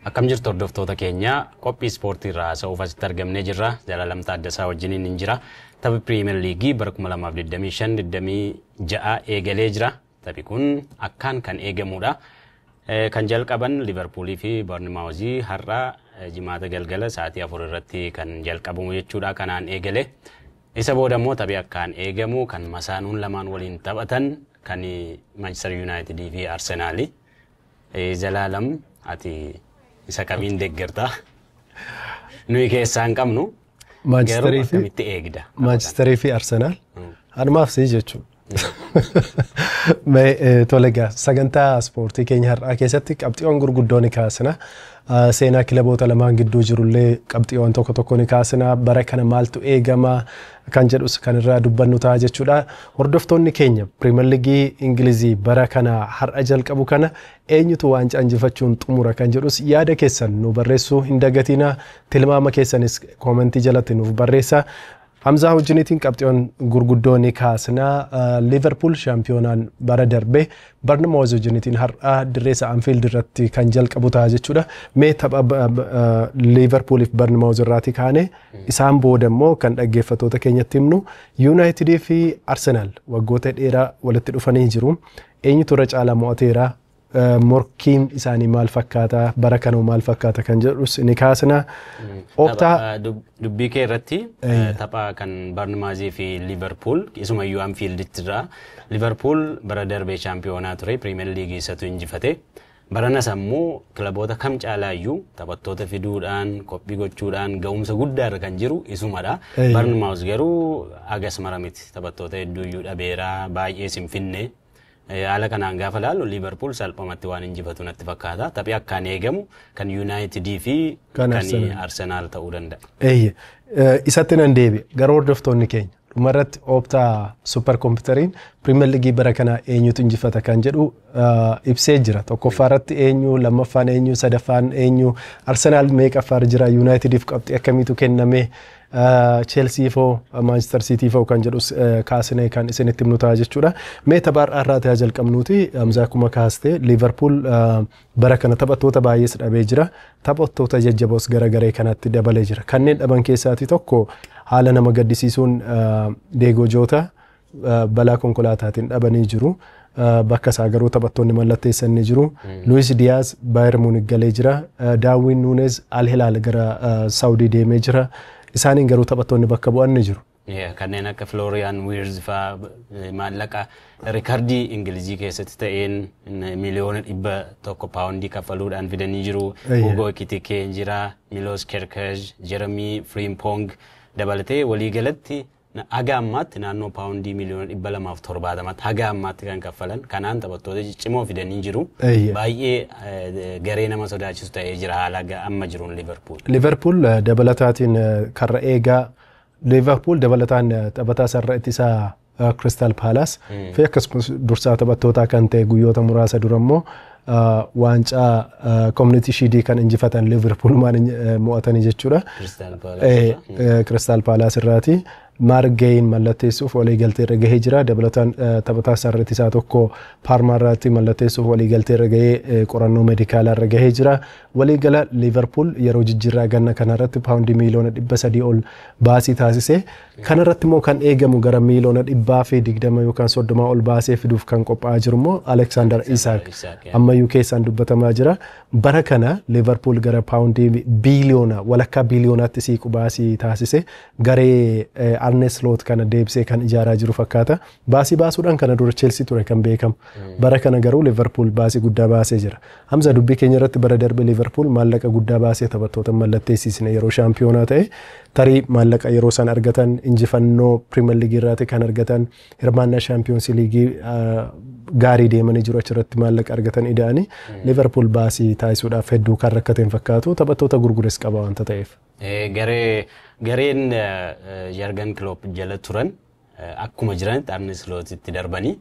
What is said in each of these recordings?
Akkam jirtu hordoftoota keenya? Qophii ispoortii irraa haasa'uuf asitti argamnee jirra. Jalalam Taaddasaa wajjiniin hin jira. Taphi Piriimeer Liigii bara 2025-26 eegalee jira. Taphi kun akkaan kan eegamudha. Kan jalqaban Liverpoolii fi Bournemouthii har'a Jimaata galgala sa'aatii 4 irratti kan jalqabamu jechuudha kanaan eegale. Isa booda immoo taphi akkaan eegamu kan masaanuun lamaan waliin taphatan kan Manchester United fi Arsenaali. Zalaalam, ati isa kamiin deeggarta? Nuyi keessaa hin qabnu. Garuu Maanchisterii fi akkamitti eegda? Maanchisterii fi Arsenaal. Anumaaf sii jechuudha. Mee tole egaa, sagantaa ispoortii keenya har'aa keessatti qabxiiwwan gurguddoo ni kaasna. Seenaa kilaboota lamaan gidduu jirullee qabxiiwwan tokko tokko ni kaasna. Bara kana maaltu eegama kan jedhus kan irraa dubbannu ta'a jechuudha. Hordoftoonni keenya, Piriimer Liigii Ingilizii bara kana har'a jalqabu kana eenyutu waancaa injifachuun xumura kan jedhus yaada keessan nu barreessuu hin dagatinaa. Tilmaama keessanis koomentii jalatti nuuf barreessaa. Hamzaa wajjiniitiin qabxiiwwan gurguddoo ni kaasna. Liverpool shaampiyoonaan bara darbe Bournemouth wajjiniitiin har'a dirree isaa Anfield irratti kan jalqabu ta'a jechuudha. Mee tapha Liverpooliif Bournemouth irraatii kaane, isaan booda immoo kan dhaggeeffattoota keenyatti himnu United fi Arsenal waggoota dheeraa walitti dhufanii jiru. Eenyutu irra caalaa mo'ateera? Morkiin isaanii maal fakkaata? Bara kanoo maal fakkaata kan jedhus ni kaasna. Optaa Dubbii kee irratti tapha kan Bournemouth fi Liverpool isumayyuu Anfielditti irraa. Liverpool bara darbee shaampiyoonaa ture, Piriimeer Liigii isatu injifate. Baranas ammoo kilaboota kam caalaayyuu taphattoota fiduudhaan, qophii gochuudhaan ga'umsa guddaa irra kan jiru isumadha. Bournemouth garuu hagas mara miti, taphattoota hedduuyyuu dhabeeraa, baay'ee sin finne. Haala kanaan gaafa laallu Liverpool salphumatti waan injifatu natti fakkaata. Taphii akkaan eegamu kan United fi kan kan Arsenal. Arsenal ta'uu danda'a. Eeyye, isatti nan deebi'e. Garuu hordoftoonni keenya, dhumarratti Optaa super kompiitariin Piriimer Liigii bara kana eenyutu injifata kan jedhu ibsee jira. Tokkoffaa irratti eenyu, lammaffaan eenyu, sadaffaan eenyu, Arsenaal meeqaffaarra jira, Yuunaayitediif qabxii akkamiitu kenname, Cheelsii foo Maanchister Siitii foo kan jedhus kaasnee kan isinitti himnu ta'a jechuudha. Mee tapha har'aa irraa ta'aa jalqabnuuti. Hamzaa, akkuma kaastee Liverpool bara kana taphattoota baay'ees dhabee jira. Taphattoota jajjaboos gara garee kanatti dabalee jira. Kanneen dhaban keessaatii tokko haala nama gaddisiisuun Deegoo Joota balaa konkolaataatiin dhabanii jiru. Bakka isaa garuu taphattoonni mallatteessan ni jiru. Luis Diaz Bayern Munich galee jira. Darwin Nunez Al Hilal gara Saawudii deemee jira. Isaaniin garuu taphattoonni bakka bu'an ni jiru. Kanneen akka Florian Wirtz fa'aa maallaqa rikardii Ingilizii keessatti ta'een miliyoona 100 paawundii kaffaluudhaan fidanii jiru. Hugo Ekitike jira, Milos Kerkez, Jeremy Frimpong dabalatee waliigalatti haga ammaatti naannoo paawundii miliyoona 270tti haga ammaatti kan kaffalan kanaan taphattoota ciccimoo fidanii jiru. Baay'ee garee nama sodaachisu ta'ee jira haala amma jiruun Liverpool. Liverpool dabalataatiin karra eegaa Liverpool dabalataan taphataa sarara ittisaa Crystal Palace fi akkasumas dursaa taphattootaa kan ta'e, guyyoota muraasa dura immoo waancaa Community Shield kan injifatan Liverpool maan mo'atanii jechuudha. Crystal Palace irraa. Crystal Palace irraati. Marc Guehiin mallatteessuuf waliigaltee irra gahee jira. Dabalataan taphataa sarara ittisaa tokko Paarmaa irraatti mallatteessuuf waliigaltee irra gahee qorannoo meedikaalaa irra gahee jira. Waliigala Liverpool yeroo jijjiirraa ganna kanarratti paawundii miiliyoona 300 ol baasii taasise. Kanarratti immoo kan eegamu gara miiliyoona 120 yookaan 30 ol baasee fiduuf kan qophaa'aa jiru immoo Alexander Isak Isak, yaa. ammayyuu keessaan dubbatamaa jira. Bara kana Liverpool gara paawundii biiliyoona walakkaa biiliyoonaatti siiqu baasii taasise, garee Arne Slot kana deebisee kan ijaaraa jiru fakkaata. Baasii baasuudhaan kana dura Chelsea ture kan beekamu. Bara kana garuu Liverpool baasii guddaa baasee jira. Hamza, dubbii keenya irratti bara darbe Liverpool maallaqa guddaa baasee taphattoota mallatteessisne yeroo shaampiyoonaa ta'e, tarii maallaqa yeroo san argatan, injifannoo Premier League irraati kan argatan, hirmaannaa Shaampiyoons Liigii gaarii deemanii jiru, achirratti maallaqa argatan ida'anii Liverpool baasii taasisuudhaaf hedduu kan rakkateen fakkaatu, taphattoota gurgures qaba waanta ta'eef. Gareen Jurgen Klopp jala turan akkuma jiranitti Arne Slotitti darbanii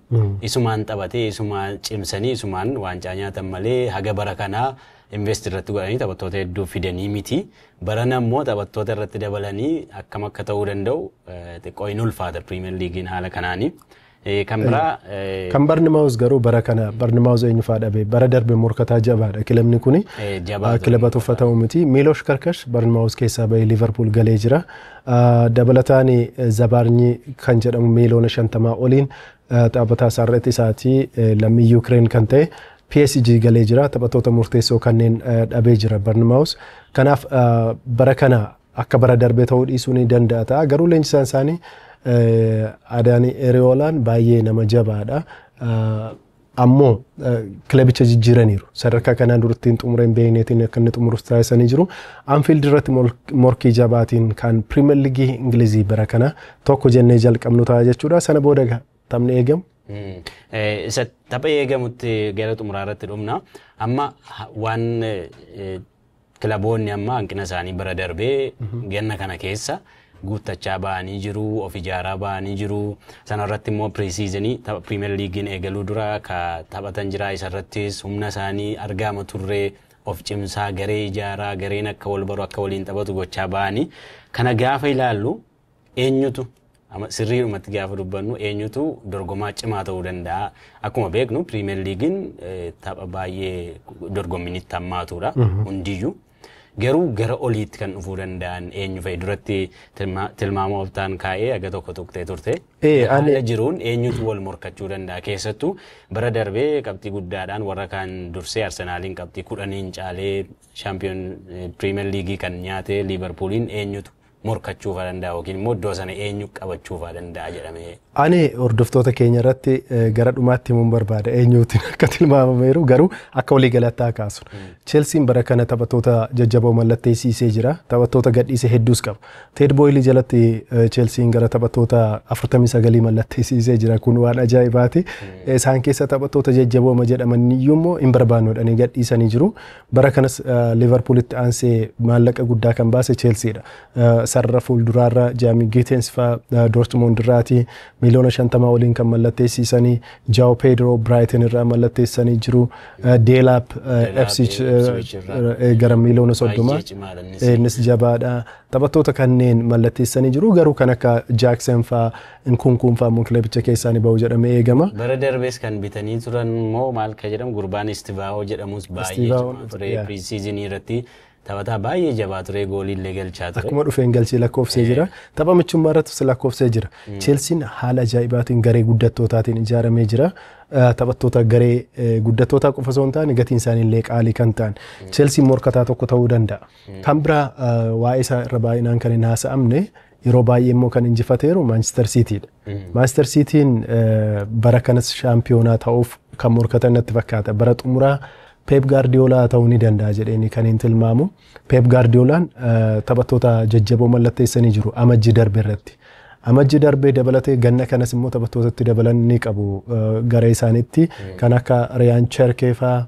isumaan taphatee, isumaan cimsanii, isumaan waancaa nyaatan malee haga bara kanaa invest irratti godhanii taphattoota hedduu fidanii miti. Barana immoo taphattoota irratti dabalanii akkam akka ta'uu danda'u xiqqoo hin ulfaata Premier Leaguein haala kanaanii. Kan biraa Kan Barnimaawus garuu bara kana Barnimaawus eenyu fa'aa dhabe? Bara darbe morkataa jabaadha kilabni kuni. Kilaba tuffatamu miti. Miiloosh Karkash Barnimaawus keessaa bahee Liverpool galee jira. Dabalataan Zabaarnyi kan jedhamu miiliyoona 50 oliin taphataa sarreetti isaatii lammii Yuukireen kan ta'e PSG galee jira. Taphattoota murteessoo kanneen dhabee jira Barnimaawus. Kanaaf bara kana akka bara darbee ta'uu dhiisuu ni danda'a ta'a. Garuu leenjisaan isaanii Adaani Eriyoolaan baay'ee nama jabaadha. Ammoo kilabicha jijjiiraniiru. Sadarkaa kanaan duratti xumureen beekneetiin akka inni xumurus taasisanii jiru. Anfield irratti morkii jabaatiin kan Pirimeer Liigii Ingilizii bara kana tokko jennee jalqabnu ta'a jechuudha. Sana booda taphni eegamu. Isa tapha eegamutti gara xumuraa irratti dhumna. Amma waan kilaboonni amma hanqina isaanii bara darbee ganna kana keessa guuttachaa ba'anii jiru, of ijaaraa ba'anii jiru. Sanarratti immoo pre-seasonii tapha Pirimeer Liigiin eegaluu dura ka taphatan jira. Isarrattis humna isaanii argama turree of cimsaa, garee ijaaraa, gareen akka wal baru, akka waliin taphatu gochaa ba'anii. Kana gaafa ilaallu, eenyutu sirriidhumatti gaafa dubbannu eenyutu dorgomaa cimaa ta'uu danda'a? Akkuma beeknu Pirimeer Liigiin tapha baay'ee dorgommiin itti hammaatudha hundiyyuu. Garuu gara oliitti kan dhufuu danda'an eenyu fa'i? Duratti tilmaama oftaan kaa'ee aga tokko tuqxee turte. Haala jiruun eenyutu wal morkachuu danda'a? Keessattuu bara darbee qabxii guddaadhaan warra kaan dursee Arsenaaliin qabxii 10n caalee shaampiyoon Pirimeer Liigii kan nyaate Liivarpuuliin eenyutu morkachuu fa'aa danda'a yookiin immoo iddoo sana eenyu qabachuu fa'aa danda'a jedhamee? Ani hordoftoota keenya irratti gara dhumaatti himuun barbaada eenyuutiin akka tilmaamameeru, garuu akka waliigalaatti haa kaasu. Chelsiin bara kana taphattoota jajjaboo mallatteessisee jira. Taphattoota gadhiise hedduus qaba. Teed Booyilii jalatti Chelsiin gara taphattoota 49 mallatteessisee jira. Kun waan ajaa'ibaati. Isaan keessa taphattoota jajjaboo jedhaman iyyuu immoo hin barbaannu jedhanii gadhiisanii jiru. Bara kanas Liverpoolitti aansee maallaqa guddaa kan baase Chelsiidha. Sarara fuulduraarra Jaamii Giitens fa'aa Dortmund irraati miiliyoona 50 waliin kan mallatteessisanii, Jaawo Pedro Brighton irraa mallatteessanii jiru. Deelaap Ipswich gara miiliyoona 30, innis jabaadha. Taphattoota kanneen mallatteessanii jiru, garuu kan akka Jaaksen fa'aa, Nkunkuun fa'aa immoo kilabicha keessaa ni bahu jedhamee eegama. Bara darbees kan bitanii turan immoo maal ka jedhamu, gurbaan Istivaa'oo jedhamus baay'ee cimaa ture. Pre-seasonii irratti taphataa baay'ee jabaa ture, goolii illee galchaa ture. Akkuma dhufeen galchee lakkoofsee jira. Tapha michummaa irrattis lakkoofsee jira. Chelsiin haala ajaa'ibaatiin garee guddattootaatiin ijaaramee jira. Taphattoota garee guddattootaa qofa osoo hin taane gatiin isaanii illee qaalii kan ta'an. Chelsiin morkataa tokko ta'uu danda'a. Kan biraa waa'ee isaa irra baay'inaan kan hin haasa'amne, yeroo baay'ee immoo kan injifateeru Manchester Cityidha. Manchester Cityin bara kanas shaampiyoonaa ta'uuf kan morkatan natti fakkaata. Bara xumuraa Pep Guardiola ta'uu ni danda'a jedheenii kan hin tilmaamu. Pep Guardiolaan taphattoota jajjaboo mallatteessanii jiru amajji darbe irratti. Amajji darbee dabalatee ganna kanas immoo taphattootatti dabalan ni qabu garee isaaniitti, kan akka Riyaan Cherkee fa'aa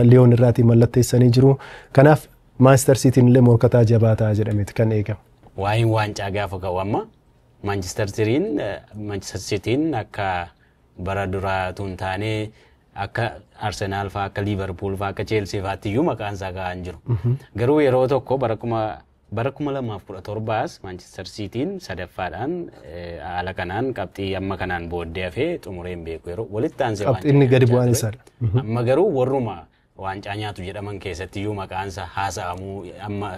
Liyoon irraatii mallatteessanii jiru. Kanaaf Manchester Cityin illee morkataa jabaa ta'a jedhameeti kan eegamu. Waa'een waancaa gaafa ka'u amma Manchester Cityin akka bara duraa tun taanee akka Arsenaal fa'aa, akka Liverpool fa'aa, akka Chelsea fa'aatti iyyuu maqaan isaa ka'aa hin jiru. Garuu yeroo tokko bara 2017s Manchester Cityin sadaffaadhaan haala kanaan qabxii amma kanaan booddee hafee xumuree hin beeku, yeroo walitti aansee Qabxiin inni gadi bu'aan isaadha. Amma garuu warruma waancaa nyaatu jedhaman keessatti iyyuu maqaan isaa haasa'amuu amma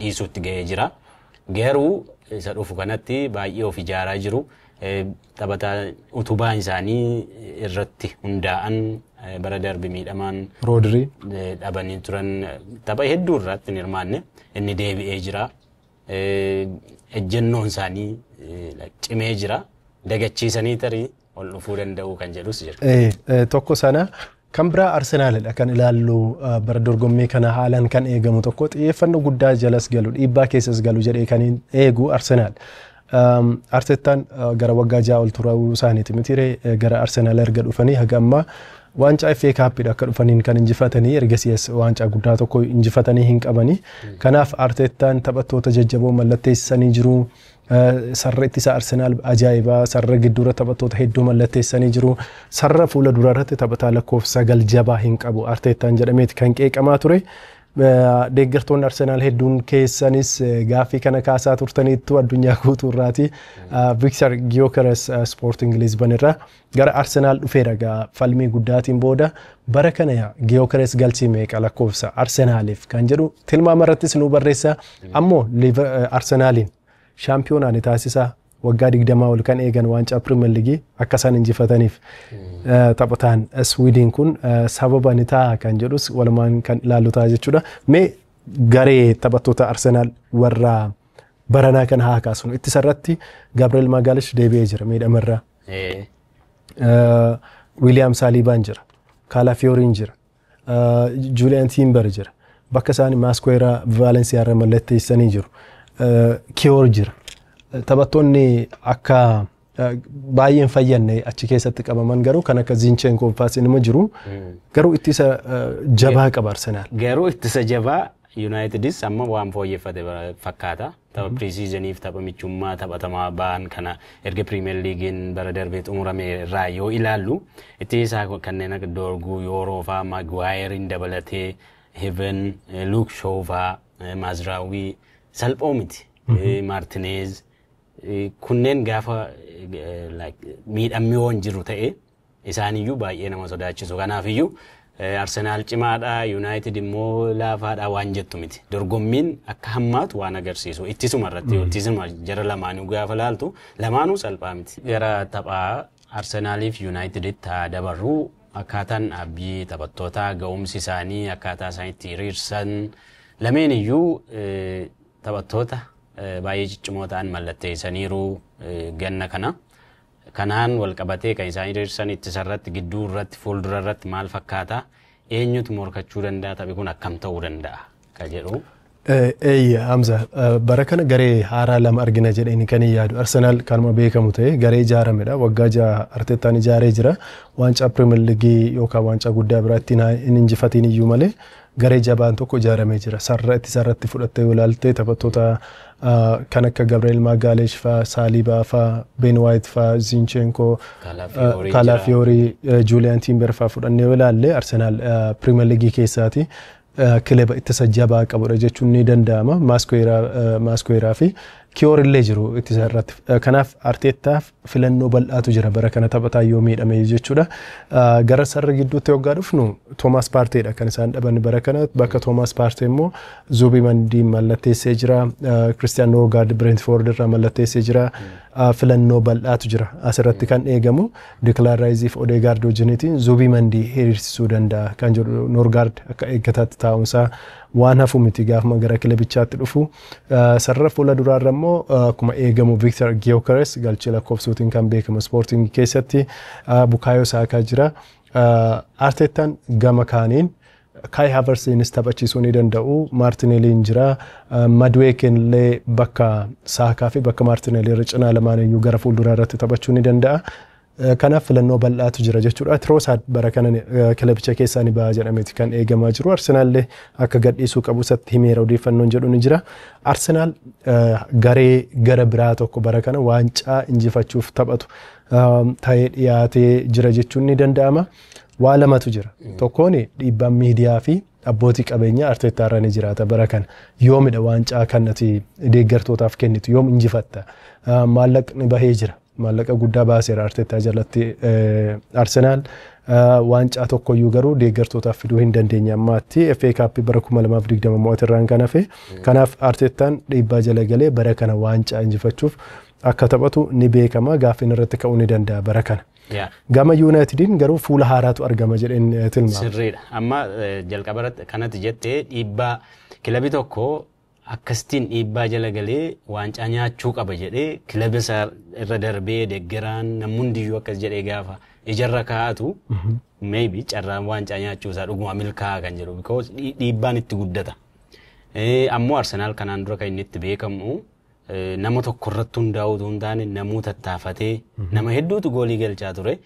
dhiisuutti ga'ee jira. Garuu isa dhufu kanatti baay'ee of ijaaraa jiru. Taphataa utubaan isaanii irratti hundaa'an bara darbe miidhamaan Roodirii. dhabanii turan, tapha hedduu irratti hin hirmaanne, inni deebi'ee jira. Ejjennoon isaanii cimee jira. Dagachiisanii tarii ol dhufuu danda'u kan jedhus jira. Tokko sana. Kan biraa Arsenaalidha kan ilaallu. Bara dorgommii kana haalaan kan eegamu tokko, xiyyeeffannoo guddaa jalas galu, dhiibbaa keessas galu jedhee kan eegu Arsenaal. Artettaan gara waggaa 6 ol turuu isaaniiti miti gara Arsenaal erga dhufanii? Haga ammaa waancaa FA Cupiidha akka dhufaniin kan injifatanii, ergasiis waancaa guddaa tokko injifatanii hin qabanii. Kanaaf Artettaan taphattoota jajjaboo mallatteessanii jiru. Sarara ittisa Arsenaal ajaa'ibaa, sarara gidduura taphattoota hedduu mallatteessanii jiru. Sarara fuula duraa irratti taphataa lakkoofsa 9 jabaa hin qabu Artettaan jedhameeti kan qeeqamaa ture. Deeggartoonni Arsenaal hedduun keessanis gaaffii kana kaasaa turtaniittu addunyaa guutuu irraati. Victor Gyökeres Sporting Lisbon irraa gara Arsenaal dhufeera gaa falmii guddaatiin booda. Bara kana Gyökeres galchii meeqa lakkoofsa Arsenaaliif kan jedhu tilmaama irrattis nu barreessa. Ammoo Arsenaaliin shaampiyoonaa ni taasisa, waggaa 20 ol kan eegan waancaa Pirimeer Liigii akka isaan injifataniif taphataan Swiidin kun sababa ni ta'a kan jedhus walumaan kan ilaallu ta'a jechuudha. Mee garee taphattoota Arsenaal warra baranaa kana haa kaasnu. Ittisa irratti Gabriel Magalhaes deebi'ee jira miidhamarraa. Wiiliyaam Saaliibaan jira. Kaalafiyooriin jira. Julian Timber jira. Bakka isaanii Maaskuweeraa Vaalensiyaa irra mallatteessanii jiru. Kiyoor jira. Taphattoonni akka baay'een fayyanne achi keessatti qabaman garuu kan akka Zinchenko faas inuma jiru. Garuu ittisa jabaa qaba Arsenaal. Garuu ittisa jabaa Yuunaayitidis amma waan fooyyeffate fakkaata. Tapha pre-seasoniif tapha michummaa taphatamaa ba'an kana erga Pirimeer Liigiin bara darbee xumurame irraa yoo ilaallu, itti isaa kanneen akka Dorguu, Yooroo fa'aa, Maguwaayeriin dabalatee, Heaven, Luke Shaw fa'aa, Maazraawii salphoo miti. Maartineez kunneen gaafa miidhamni yoo hin jiru ta'e isaaniyyuu baay'ee nama sodaachisu. Kanaafiyyuu Arsenaal cimaadha, Yuunaayitid immoo laafaadha waan jettu miti. Dorgommiin akka hammaatu waan agarsiisu. Ittisuma irratti, ittisuma jara lamaanuu gaafa laaltu lamaanuu salphaa miti. Gara taphaa Arsenaaliif Yuunaayitiditti haa dabarru. Akkaataan dhaabbii taphattootaa, ga'umsi isaanii, akkaataa isaan itti hiriirsan, lameen iyyuu taphattoota baay'ee ciccimoo ta'an mallatteessaniiru ganna kana. Kanaan wal qabatee kan isaan hiriirsan ittisa irratti, gidduu irratti, fuuldura irratti maal fakkaata? Eenyutu morkachuu danda'a? Taphi kun akkam ta'uu danda'a? Ka jedhu. Eeyya Hamza, bara kana garee haaraa lama argina jedheen kan hin yaadu. Arsenaal kanuma beekamu ta'e garee ijaaramedha. Waggaa 6 Arteetaan ijaaree jira. Waancaa Pirimeer Liigii yookaan waancaa guddaa biraatti hin injifatiin iyyuu malee garee jabaan tokko ijaaramee jira. Sarara ittisa irratti fudhattee yoo ilaalte taphattoota kan akka Gabriel Magalhaes fa'aa, Saliba fa'aa, Ben White fa'aa, Zinchenko, Kaalafiyoorii, Julian Timber fa'aa fudhannee yoo ilaalle, Arsenaal Pirimeer Liigii keessaati kilaba ittisa jabaa qabudha jechuun ni danda'ama. Maaskuweeraa fi Kiyoor illee jiru ittisa irratti. Kanaaf Arteettaaf filannoo bal'aatu jira bara kana taphataa yoo miidhame jechuudha. Gara sarara gidduutti yoggaa dhufnu Toomaas Paarteedha kan isaan dhaban bara kana. Bakka Toomaas Paartee immoo Zuubi Mandii mallatteessee jira. Kiristiyaan Noorgaard Brentford irraa mallatteessee jira. Filannoo bal'aatu jira. Asirratti kan eegamu Declan Rice fi Odegaard wajjiniitiin Zuubi Mandii hiriirsisuu danda'a kan jedhu. Noorgaard akka eeggataatti taa'umsaa waan hafu miti gaafuma gara kilabichaatti dhufu. Sarara fuula duraarra immoo akkuma eegamu Victor Gyökeres galchii lakkoofsuutiin kan beekamu Sporting keessatti, Bukaayoo Saakaa jira. Arteettaan gama kaaniin Kai Havertziinis taphachiisuu ni danda'u. Maartineliin jira. Madueekeen illee bakka Saakaa fi bakka Maartinelli irra cinaa lamaan iyyuu gara fuulduraa irratti taphachuu ni danda'a. Kanaaf filannoo bal'aatu jira jechuudha. Trossard bara kana kilabicha keessaa ni ba'a jedhameeti kan eegamaa jiru. Arsenaal illee akka gadhiisuu qabu isatti himeera odeeffannoon jedhu ni jira. Arsenaal garee gara biraa tokko bara kana waancaa injifachuuf taphatu ta'ee dhiyaatee jira jechuun ni danda'ama. Waa lamatu jira. Tokkoon dhiibbaan miidiyaa fi abbootii qabeenyaa Arteettaa irra ni jiraata bara kana. Yoomidha waancaa kan ati deeggartootaaf kennitu? Yoom injifatta? Maallaqni bahee jira. Maallaqa guddaa baaseera Arteettaa jalatti Arsenaal. Waancaa tokkoyyuu garuu deeggartootaaf fiduu hin dandeenye ammaatti, FA Cup bara 2020 mo'atirraan kan hafe. Kanaaf Arteettaan dhiibbaa jala galee bara kana waancaa injifachuuf akka taphatu ni beekama. Gaaffiin irratti ka'uu ni danda'a bara kana. Gama Yuunaayitediin garuu fuula haaraatu argama jedheen tilmaama. Sirriidha. Amma jalqaba irratti kanatti jettee, dhiibbaa kilabii tokko akkasitiin dhiibbaa jala galee waancaa nyaachuu qaba jedhee kilaba isaa irra darbee deeggaraan namni hundiyyuu akkas jedhee gaafa ijarra kaa'atu, maybe carraan waancaa nyaachuu isaa dhuguma milkaa'aa kan jedhu, because dhiibbaan itti guddata. Ammoo Arsenaal kanaan dura kan inni itti beekamu nama tokko irratti hundaa'uu otoo hin taane namuu tattaafatee nama hedduutu goolii galchaa ture.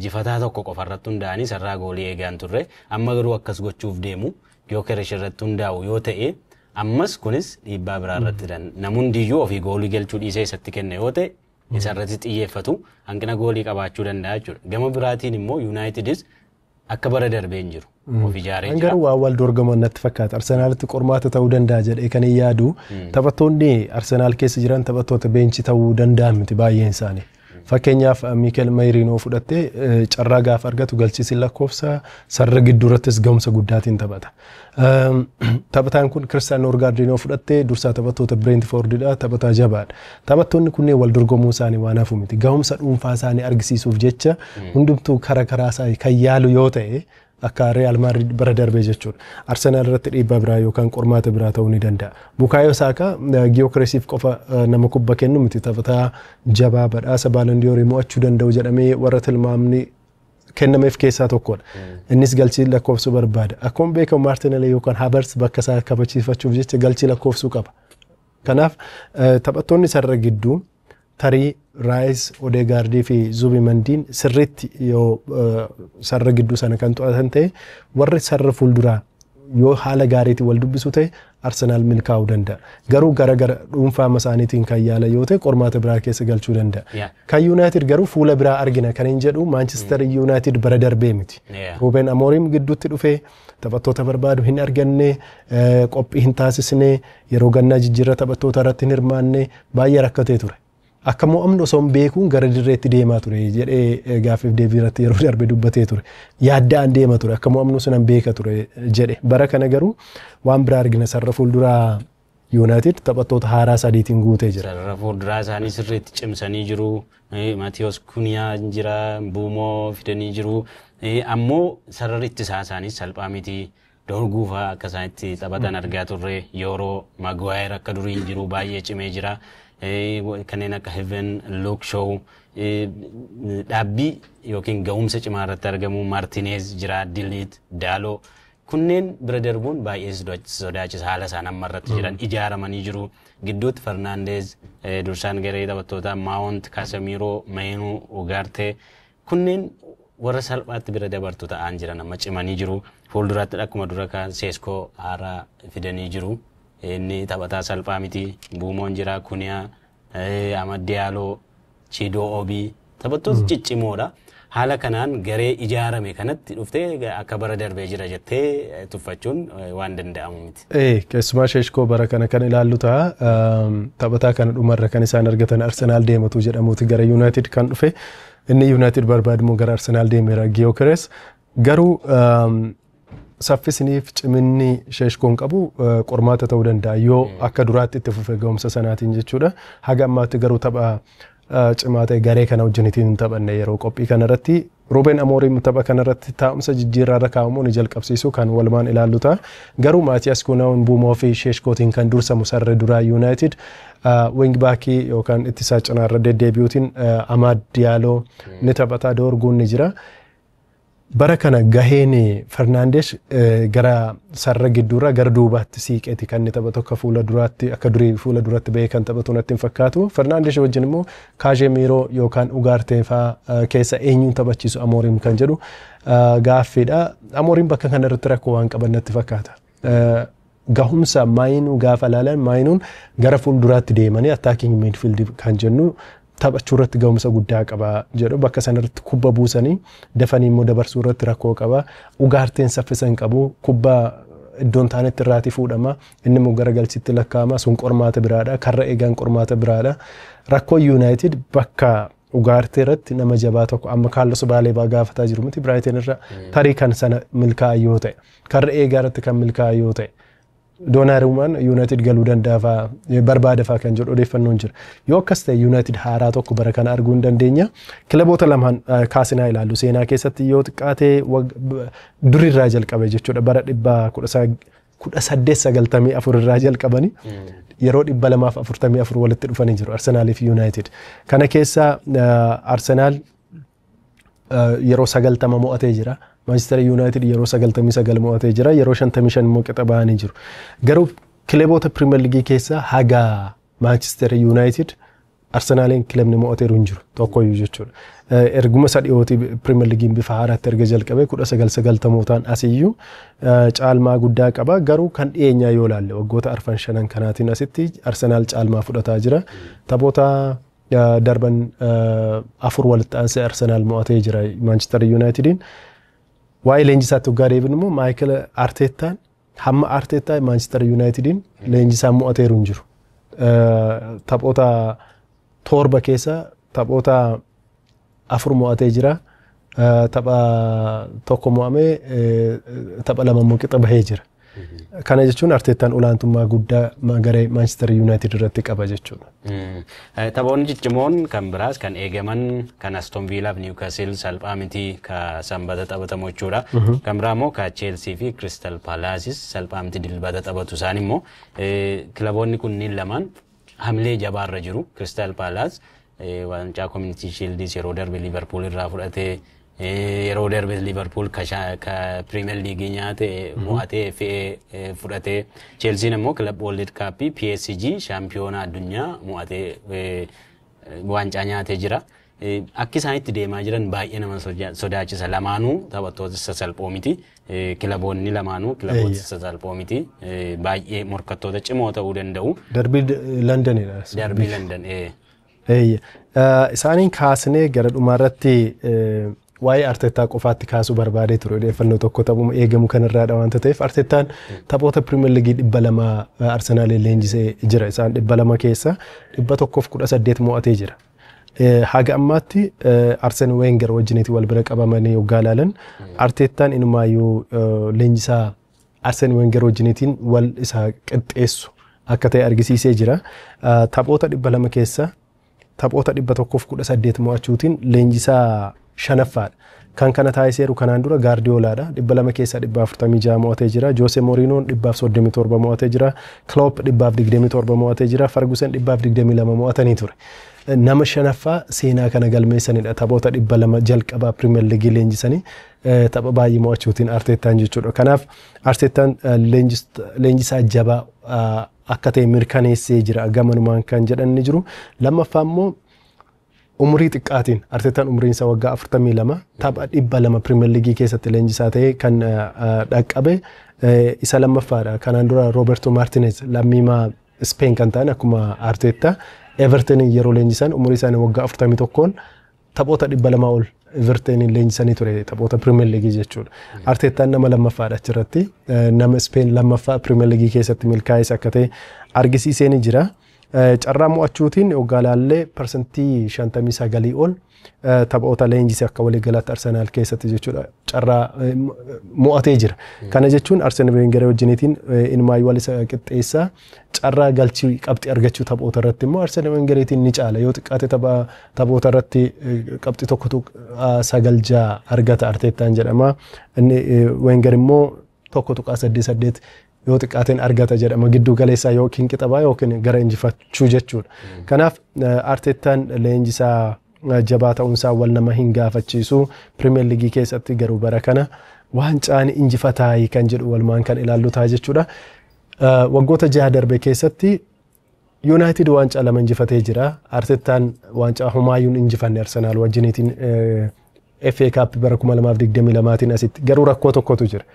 Jifataa tokko qofa irratti hundaa'anii sarara goolii eegaan turre. Amma garuu akkas gochuuf deemu. Gyökeres irratti hundaa'u yoo ta'e, ammas kunis dhiibbaa biraa irratti namni hundiyyuu ofii goolii galchuu dhiisee isatti kenna yoo ta'e, isa irratti xiyyeeffatu, hanqina goolii qabaachuu danda'a jechuudha. Gama biraatiin immoo Yuunaayitidis Akka bara darbee hin jiru. Of ijaaree jira. Garuu waan wal dorgoman natti fakkaata. Arsenaalitti qormaata ta'uu danda'a jedhee kan hin yaadu. Taphattoonni Arsenaal keessa jiran taphattoota beenchii ta'uu danda'an miti baay'een isaanii. Fakkeenyaaf Miikel Mayrinoo fudhattee carraa gaafa argatu galchiisin lakkoofsa sarara gidduu irrattis gahumsa guddaatiin taphata. Taphataan kun Kiristiyaan Noorgaardinoo fudhattee dursaa taphattoota Bireentifoordidha, taphataa jabaadha. Taphattoonni kunneen wal dorgomuu isaanii waan hafu miti. Gahumsa dhuunfaa isaanii argisiisuuf jecha hundumtuu karaa karaa isaa kan yaalu yoo ta'e akka Real Madrid bara darbee jechuudha. Arsenaal irratti dhiibbaa biraa yookaan qormaata biraa ta'uu ni danda'a. Bukaayoo Saakaa Giyookiresiif qofa nama kubba kennu miti, taphataa jabaa badhaasa Baalondiyoorii mo'achuu danda'u jedhamee warra tilmaamni kennameef keessaa tokkodha. Innis galchii lakkoofsuu barbaada. Akkuma beekamu Maartinelli yookaan Havertz bakka isaa kabachiifachuuf jecha galchii lakkoofsuu qaba. Kanaaf taphattoonni sarara gidduu tarii Raayis, Odeegaardii fi Zubimandiin sirriitti yoo sarara gidduu sana kan to'atan ta'e, warri sarara fuulduraa yoo haala gaariitiin wal dubbisu ta'e Arsenaal milkaa'uu danda'a. Garuu gara gara dhuunfaa isaaniitiin kan yaala yoo ta'e qormaata biraa keessa galchuu danda'a. Kan Yuunaayitid garuu fuula biraa argina kan hin jedhu Maanchister Yuunaayitid bara darbee miti. Ruben Amorim gidduutti dhufee taphattoota barbaadu hin arganne, qophii hin taasisne, yeroo gannaa jijjiirra taphattoota irratti hin hirmaanne, baay'ee rakkatee ture. Akka mo'amnu osoo hin beekuun gara dirreetti deemaa ture jedhee gaaffiif deebii irratti yeroo darbe dubbatee ture. Yaadda'an deema ture, akka mo'amnu sunan beeka ture jedhe. Bara kana garuu waan biraa argina, sarara fuulduraa Yuunaayitid taphattoota haaraa sadiitiin guutee jira. Sarara fuulduraa isaanii sirriitti cimsanii jiru. Maatiyos Kuniyaa jira, Buumoo fidanii jiru. Ammoo sararri ittisaa isaanii salphaa miti. Dorguu fa'aa akka isaan itti taphatan argaa turre, yeroo Maguire akka durii hin jiru, baay'ee cimee jira. Kanneen akka Heaven, Luke Shaw dhaabbii yookiin ga'umsa cimaa irratti argamu, Martinez jira, Diliit, Daaloo. Kunneen bira darbuun baay'ee sodaachisa, haala isaan amma irratti jiran ijaaramanii jiru. Gidduutti Fernandes, dursaan garee taphattootaa Maawont, Casemiro, Mainoo, Ugarte kunneen warra salphaatti bira dabartu ta'an jiran, amma cimanii jiru. Fuulduratti akkuma dura kan Seeskoo haaraa fidanii jiru. Inni taphataa salphaa miti. Buumoon jira, Kuniyaa, Amad Diallo, Chidoo Obii taphattoota ciccimoodha. Haala kanaan garee ijaarame kanatti dhuftee akka bara darbee jira jettee tuffachuun waan danda'amu miti. Keessumaa Sheeshkoo bara kana kan ilaallu ta'a. Taphataa kana dhumarra kan isaan argatan Arsenaal deematu jedhamuuti gara Yuunaayitid kan dhufe. Inni Yuunaayitid barbaadu immoo gara Arsenaal deemeera Giyookires. Garuu saffisniif ciminni Sheeshkoon qabu qormaata ta'uu danda'a yoo akka duraatti itti fufe ga'umsa sanaatiin jechuudha. Haga ammaatti garuu tapha cimaa ta'e garee kana wajjinitiin hin taphanne yeroo qophii kanarratti. Ruben Amorim tapha kanarratti taa'umsa jijjiirraa irra kaa'amu ni jalqabsiisu kan walumaan ilaallu ta'a. Garuu Maatiyaas Kunaawun, Buumoo fi Sheeshkootiin kan dursamu sarara duraa Yuunaayitid, wing baakii yookaan ittisaa cinaarra deddeebi'uutiin Amaad Diyaaloo ni taphata, Doorguun ni jira. Bara kana gaheen Fernandes gara sarara gidduurraa gara duubaatti siiqeeti kan inni taphatu, akka fuula duraatti akka durii fuula duratti bahee kan taphatu natti hin fakkaatu. Fernandes wajjin immoo Kaazemiiroo yookaan Ugaartee fa'aa keessa eenyuun taphachiisu Amooriim kan jedhu gaaffiidha. Amooriim bakka kanarratti rakkoo waan qaban natti fakkaata. Gahumsa Maayinuu gaafa ilaalan, Maayinuun gara fuulduraatti deemanii attacking midfield kan jennu taphachuu irratti gahumsa guddaa qaba jedhu, bakka sanarratti kubba buusanii dafanii immoo dabarsuu irratti rakkoo qaba. Ugaarteen saffisa hin qabu, kubba iddoon taanetti irraatii fuudhama, inni immoo gara galchitti lakkaa'ama, sun qormaata biraadha, karra eegaan qormaata biraadha. Rakkoo Yuunaayitid bakka Ugaartee irratti nama jabaa tokko amma Kaarlos Baaleebaa gaafataa jiru miti Biraayiteen irra, tarii kan sana milkaa'aa yoo ta'e, karra eegaa irratti kan milkaa'aa yoo ta'e, Doonarumaan Yuunaayitid galuu danda'a fa'aa barbaada fa'aa kan jedhu odeeffannoon jira. Yoo akkas ta'e Yuunaayitid haaraa tokko bara kana arguu hin dandeenya. Kilaboota lamaan kaasinaa ilaallu seenaa keessatti yoo xiqqaate durirraa jalqabe jechuudha, bara 1894 irraa jalqabanii yeroo 244 walitti dhufanii jiru Arsenaalii fi Yuunaayitid. Kana keessa Arsenaal yeroo 90 mo'atee jira. Manchester United yeroo 99 mo'atee jira. Yeroo 55 immoo qixa ba'anii jiru. Garuu kilaboota Premier League keessaa haga Manchester United Arsenaaliin kilabni mo'ateeru hin jiru tokkoyyuu jechuudha. Erguma isa dhiyootii Premier Leaguein bifa haaraatti erga jalqabee 1990mootaan asiyyuu caalmaa guddaa qaba. Garuu kan dhiyeenyaa yoo ilaalle waggoota arfan shanan kanaatiin asitti Arsenaal caalmaa fudhataa jira. Taphoota darban afur walitti aansee Arsenaal mo'atee jira Manchester Unitediin. Waa'ee leenjisaatti waggaa deebinu immoo Maayikil Arteettaan hamma Arteettaa Maanchister Yuunaayitediin leenjisaa mo'ateeru hin jiru. Taphoota 7 keessa taphoota 4 mo'atee jira. Tapha 1 mo'amee tapha 2 immoo qixa bahee jira. Kana jechuun Arteettaan olaantummaa guddaa garee Maanchister Yuunaayitid irratti qaba jechuudha. Taphoonni ciccimoon kan biraas kan eegaman kan Aston Villaa fi Newcastle salphaa miti ka sanbata taphatamu jechuudha. Kan biraa immoo ka Chelsea fi Crystal Palace salphaa miti dilbata taphatu isaan immoo kilaboonni kunniin lamaan hamilee jabaarra jiru. Crystal Palace waancaa Community Shield yeroo darbe Liverpool irraa fudhatee yeroo darbe Liverpool ka Premier League nyaate mo'atee FA fudhatee Chelsean immoo Club World Cup PSG shaampiyoona addunyaa mo'atee waancaa nyaatee jira. Akki isaan itti deemaa jiran baay'ee nama sodaachisa. Lamaanuu taphattoota sasalphoo miti. Kilaboonni lamaanuu kilaboota sasalphoo miti. Baay'ee morkattoota cimoo ta'uu danda'u. Darbii Londonidha. Darbii London. Isaaniin kaasnee gara dhumaarratti waa'ee Arteettaa qofaatti kaasuu barbaadee ture odeeffannoo tokko taphuma eegamu kanarraadha waanta ta'eef Arteettaan taphoota Pirimeer Liigii 200 Arsenaaliin leenjisee jira. Isaan 200 keessa 118 mo'atee jira. Haga ammaatti Arsene Wenger wajjiniiti wal bira qabamanii yoggaa ilaalan Arteettaan inumaayyuu leenjisaa Arsene Wenger wajjiniitiin wal isa qixxeessu akka ta'e argisiisee jira. Taphoota 200 keessa taphoota 118 mo'achuutiin leenjisaa 5ffaadha. Kan kana taasiseeru kanaan dura Gaardiyoolaadha. 200 keessaa 146 mo'atee jira. Jose Mourinhoon 137 mo'atee jira. Klopp 127 mo'atee jira. Ferguson 122 mo'atanii ture. Nama 5ffaa seenaa kana galmeessanidha. Taphoota 200 jalqabaa Pirimeer Liigii leenjisanii tapha baay'ee mo'achuutiin Arteettaan jechuudha. Kanaaf Arteettaan leenjisaa jabaa akka ta'e mirkaneessee jira. Gamanumaan kan jedhan ni jiru. Lammaffaa immoo umurii xiqqaatiin Arteettaan umriin isaa waggaa 42 tapha 200 Pirimeer Liigii keessatti leenjisaa ta'e kan dhaqqabe isa lammaffaadha. Kanaan dura Roberto Martinez lammiimaa Speen kan ta'an akkuma Arteettaa Everton yeroo leenjisan umurii isaanii waggaa 41 taphoota 200 ol Everton leenjisanii ture taphoota Pirimeer Liigii jechuudha. Arteettaan nama lammaffaadha achirratti nama Speen lammaffaa Pirimeer Liigii keessatti milkaa'es akka ta'e argisiisee ni jira. Carraa mo'achuutiin waggaa laallee 59% ol taphoota leenjisee akka waliigalaatti Arsenaal keessatti jechuudha carraa mo'atee jira. Kana jechuun Arsene Wenger wajjiniitiin inumaayyuu wal isa qixxeessaa carraa galchii qabxii argachuu taphoota irratti immoo Arsene Wengeriitiin ni caala. Yoo xiqqaate taphoota irratti qabxii 1.96 argata Arteettaan jedhama. Inni Wenger immoo 1.88 yoo xiqqaateen argata jedhama gidduu galeessaa yookiin qixabaa yookiin gara injifachuu jechuudha. Kanaaf Arteettaan leenjisaa jabaa ta'uunsaa wal nama hin gaafachiisu. Pirimeer Liigii keessatti garuu bara kana waancaan injifataa kan jedhu walumaan kan ilaallu ta'a jechuudha. Waggoota 6 darbe keessatti Yuunaayitid waancaa 2 injifatee jira. Arteettaan waancaa homaayyuun injifanne Arsenaal wajjiniitiin FA Cup bara 2022 asitti garuu rakkoo tokkotu jira.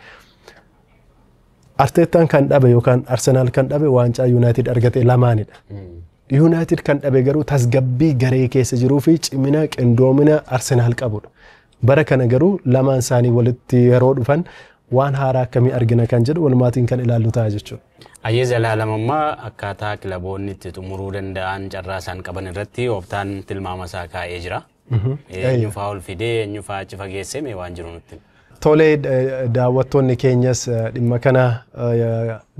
Arteettaan kan dhabe yookaan Arsenaal kan dhabe waancaa Yuunaayitid argate lamaanidha. Yuunaayitid kan dhabe garuu tasgabbii garee keessa jiruu fi cimina qindoomina Arsenaal qabudha. Bara kana garuu lamaan isaanii walitti yeroo dhufan waan haaraa akkamii argina kan jedhu walumaatiin kan ilaallu ta'a jechuudha. Ayyee Zalaalamammaa akkaataa kilaboonni itti xumuruu danda'an carraa isaan qaban irratti Ooftaan tilmaama isaa kaa'ee jira. Eenyufaa ol fidee eenyufaa achi fageessee mee waan jiru nutti. Tolee daawwattoonni keenyas dhimma kana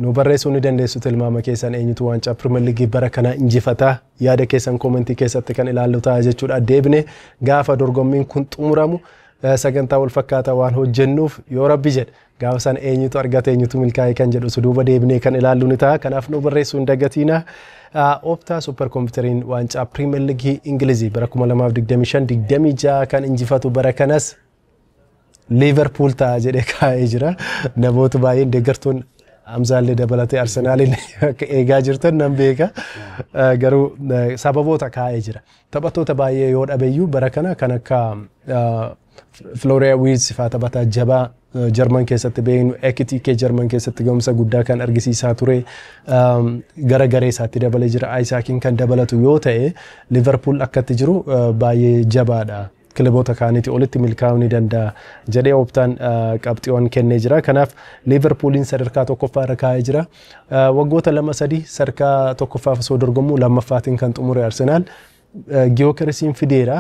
nu barreessuu ni dandeessu tilmaama keessan eenyutu waancaa Pirimeer Liigii bara kana injifataa yaada keessan koomentii keessatti kan ilaallu ta'a jechuudha. Deebine gaafa dorgommiin kun xumuramu sagantaa wal fakkaataa waan hojjennuuf yoo rabbi jedhe gaafa sana eenyutu argate eenyutu milkaa'e kan jedhu suduuba deebinee kan ilaallu ni ta'a. Kanaaf nu barreessuu hin dagatiina. Ooftaa suupper kompiiteriin waancaa Pirimeer Liigii Ingilizii bara 2025-26 kan injifatu bara kanas Liverpool ta'a jedhee kaa'ee jira. Namoota baay'een deeggartoon Hamzaallee dabalatee Arsenaaliin akka eegaa jirtan nan beeka. Garuu sababoota kaa'ee jira. Taphattoota baay'ee yoo dhabeyyuu bara kana kan akka Florian Wirtz fa'aa taphataa jabaa Jarman keessatti beeknu Ekitike Jarman keessatti gahumsa guddaa kan argisiisaa ture gara garee isaatti dabalee jira. Isaakiin kan dabalatu yoo ta'e Liverpool akkatti jiru baay'ee jabaadha. Kilaboota kaaniitii olitti milkaa'uu ni danda'a jedhee Optaan qabxiiwwan kennee jira. Kanaaf Liverpooliin sadarkaa tokkoffaa irra kaa'ee jira. Waggoota 2-3 sadarkaa tokkoffaaf osoo dorgomuu lammaffaatiin kan xumure Arsenaal Giyokeresiin fideera.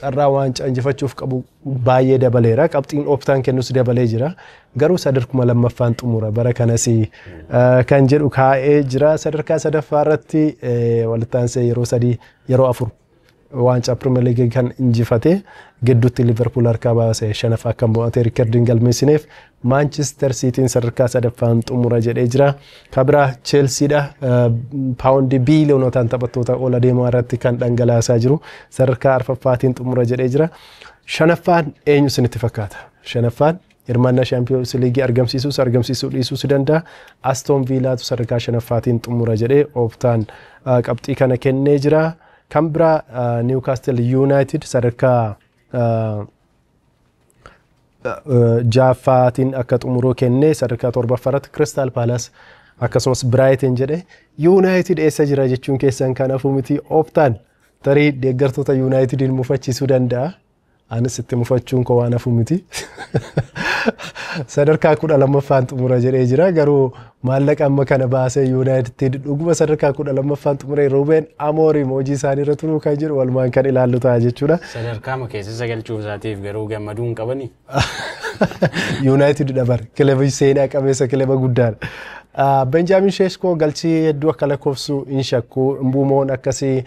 Carraa waancaa injifachuuf qabu baay'ee dabaleera. Qabxiin Optaan kennus dabalee jira. Garuu sadarkuma lammaffaan xumura bara kanas kan jedhu kaa'ee jira. Sadarkaa sadaffaa irratti walitti aansee yeroo 3 yeroo 4 waancaa Pirimeer Liigii kan injifate, gidduutti Liverpool harkaa baase, shanaffaa kan mo'ate, riikardiin galmeessineef Maanchister Siitiin sadarkaa sadaffaan xumura jedhee jira. Kabiraa Cheelsiidha. Paawundii biiliyoonotaan taphattoota ol adeemaa irratti kan dhangalaasaa jiru sadarkaa arfaffaatiin xumura jedhee jira. Shanaffaan eenyu isinitti fakkaata? Shanaffaan hirmaannaa Shaampiyoons Liigii argamsiisuus argamsiisuu dhiisuus danda'a. Aston Viilaatu sadarkaa shanaffaatiin xumura jedhee Optaan qabxii kana kennee jira. Kan biraa Newcastle United sadarkaa ja'affaatiin akka xumuruu kennee, sadarkaa torbaffaa irratti Crystal Palace akkasumas Brighton jedhe. United eessa jira jechuun keessan kan hafu miti. Optaan tarii deeggartoota Unitediin mufachiisuu danda'a. Anis itti mufachuun koo waan hafu miti. Sadarkaa 12ffaan xumura jedhee jira. Garuu maallaqa amma kana baasee United dhuguma sadarkaa 12ffaan xumuree Ruben Amorim hojii isaanii irra turuu kan jedhu walumaan kan ilaallu ta'a jechuudha. Sadarkaa keessa sagalchuuf isaatiif garuu gammaduu hin qabani. United dabar kilaba seenaa qabeessa, kilaba guddaadha. Benjaamin Sheeshkoo galchii hedduu akka lakkoofsu hin shakku. Mbuumoon akkasii,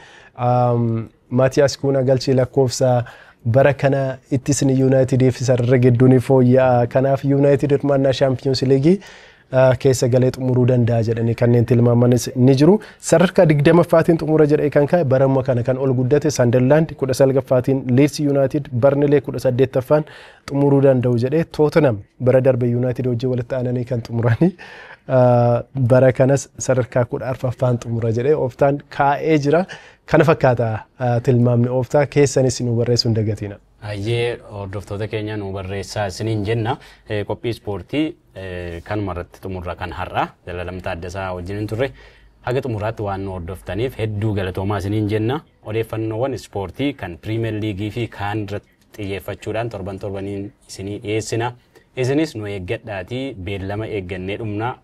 Maatiyaas Kuuna galchii lakkoofsa. Bara kana ittisni Yuunaayitidiif sarara gidduu ni fooyya'a. Kanaaf Yuunaayitid hirmaannaa Shaampiyoons Liigii keessa galee xumuruu danda'a jedhanii kanneen tilmaamanis ni jiru. Sadarkaa 20ffaatiin xumura jedhee kan ka'e barama kana kan ol guddate Sanderlaand, 19ffaatiin Leeds Yuunaayitid, Barnilee 18ffaan xumuruu danda'u jedhee. Tootenham bara darbe Yuunaayitid hojii walitti aananii kan xumuranii bara kanas sadarkaa 14ffaan xumura jedhee Optaan kaa'ee jira. Kana fakkaata tilmaamni Optaa, keessanis nu barreessuu hin dagatina. Hayyee, hordoftoota keenya, nu barreessaa isiniin jenna. Qophii ispoortii kanuma irratti xumurra kan har'a Zalaalam Taaddasaa wajjin hin turre. Haga xumuraatti waan nu hordoftaniif hedduu galatoomaa isiniin jenna. Odeeffannoowwan ispoortii kan Piriimeer Liigii fi kaan irratti xiyyeeffachuudhaan torban torbaniin isinii dhiyeessina. Isinis nu eeggadhaatii beellama eeggannee dhumna,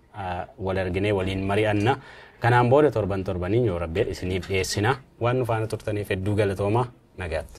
wal arginee waliin mari'anna. Kanaan booda torban torbaniin yoo rabbee isiniif dhiyeessina. Waan nu faana turtaniif hedduu galatoomaa, nagaatti.